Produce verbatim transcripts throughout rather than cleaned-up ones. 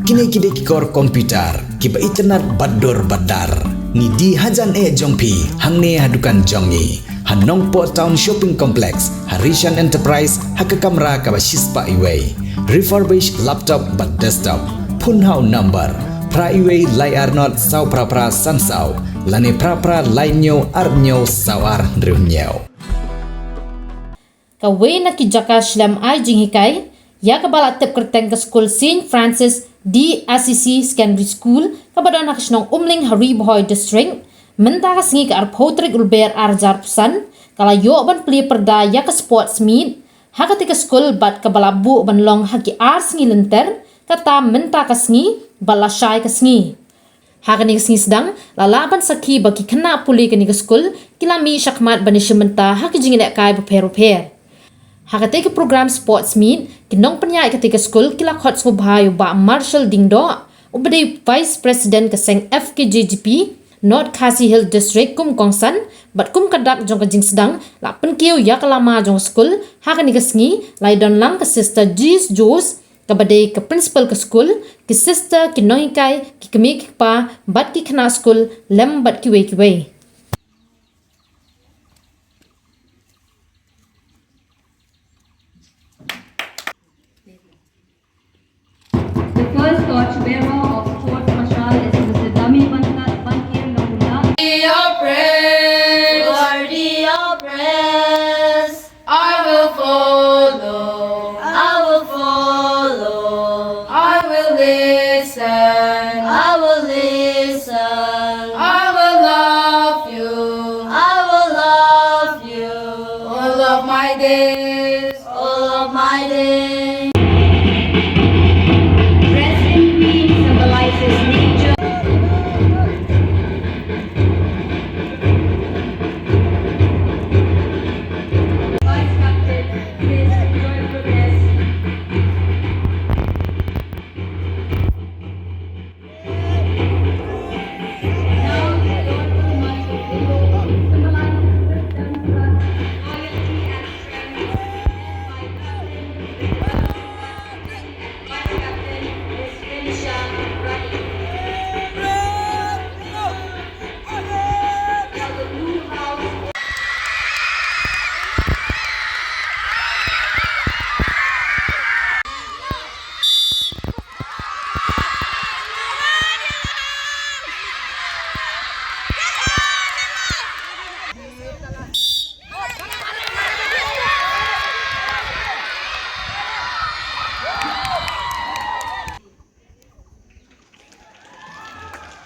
Kine ki dei ki kor computer kiba itynnad bad dur bad dar. Ngi die hajan eh jong phi hangne ha dukan jong ngi ha Nongpoh Town Shopping Complex, ha Rishan Enterprise, ha ka kamra kaba shispah iwei. Refurbished laptop bad desktop. Phone ha u number phra iwei lai ar not saw phra phra san saw lane phra phra lai hynñiew ar hynñiew saw ar hynriew hynñiew. Kawei na ki jaka shlem ai jinghikai ïa kaba la tip kyrteng ka skul Saint Francis de Assisi Secondary School kaba don ha ka shnong Umling ha Ri Bhoi District, mynta ka sngi ka arphew tarik u Lber ar hajar arphew san ka la ïoh ban plie pyrda ïa ka sports meet ha katei ka skul bad kaba la buh ban long ha ki ar sngi lynter, kata mynta ka sngi bad la shai ka sngi. Ha kane ka sngi sdang la lah ban sakhi ba ki khynnah pule kane ka skul ki la mih shakhmat ban ïashim bynta ha ki jingïalehkai bapher bapher. Ha katei ka program sports meet, ki nongpynïaid katei ka skul ki la khot sngewbha ïa u Bah Marshall Diengdoh, uba dei Vice President ka seng F K J G P North Khasi Hills District kum kongsan, bad kum ka dak jong ka jingsdang la pynkiew ïa ka lama jong ka skul ha kane ka sngi, la ïadon lang ka Sister Jis Jose, kaba dei ka principal ka skul, ki sister, ki nonghikai, ki kmie ki kpa, bad ki khynnah skul, lem bad kiwei kiwei. The first torch bearer of Fort Mashal is Mister Dami Banka-, Bankir Lamuna. Worthy of praise. Worthy of praise. I will follow. I will follow. I will listen. I will listen. I will love you. I will love you. All of my days. All of my days. Crescent green symbolizes nature. Vice Captain, Miss Joyfulness.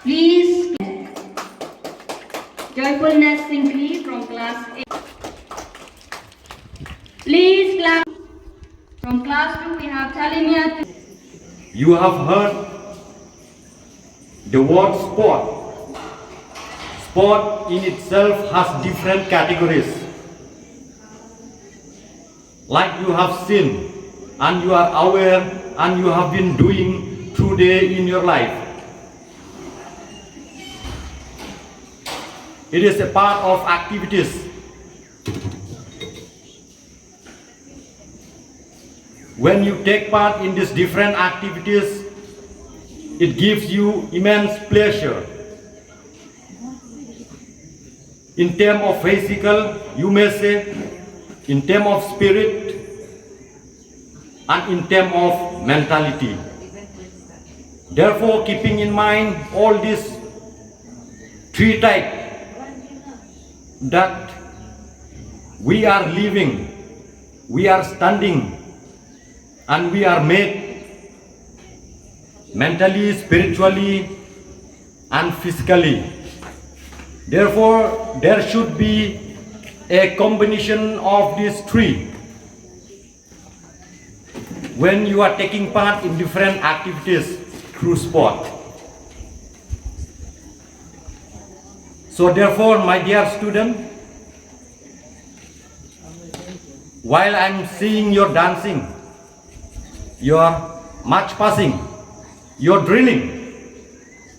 Please, Joyfulness Singhi from class eight. Please clap. From class two, we have Talimia. You have heard the word sport. Sport in itself has different categories. Like you have seen and you are aware and you have been doing today in your life. It is a part of activities. When you take part in these different activities, it gives you immense pleasure. In term of physical, you may say, in term of spirit, and in term of mentality. Therefore, keeping in mind all these three types, that we are living, we are standing, and we are made mentally, spiritually, and physically. Therefore, there should be a combination of these three when you are taking part in different activities through sport. So therefore, my dear student, while I'm seeing your dancing, your march passing, your drilling,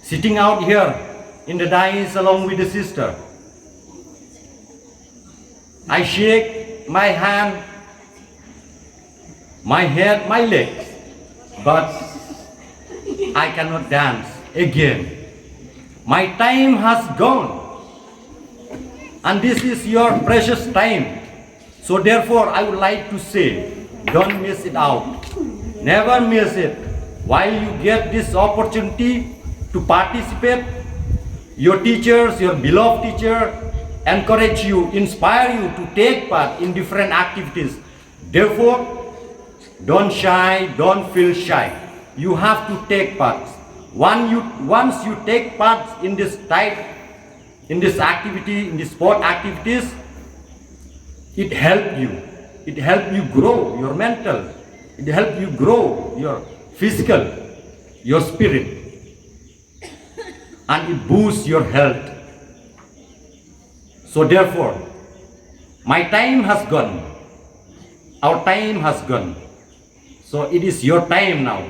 sitting out here in the dais along with the sister, I shake my hand, my head, my legs, but I cannot dance again. My time has gone. And this is your precious time. So therefore, I would like to say, don't miss it out. Never miss it. While you get this opportunity to participate, your teachers, your beloved teacher, encourage you, inspire you to take part in different activities. Therefore, don't shy, don't feel shy. You have to take part. One you, once you take part in this type, in this activity, in this sport activities, it help you. It help you grow your mental. It help you grow your physical, your spirit, and it boosts your health. So therefore, my time has gone. Our time has gone. So it is your time now.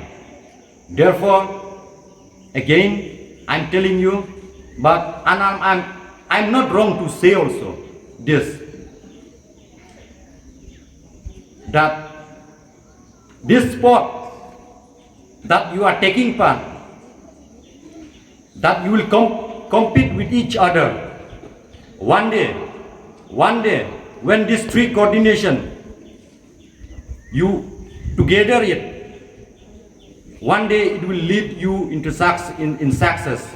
Therefore, again, I'm telling you, but and I'm, I'm, I'm not wrong to say also this, that this sport that you are taking part, that you will com- compete with each other. One day, one day, when this three coordination, you together it, one day it will lead you into success, in, in success.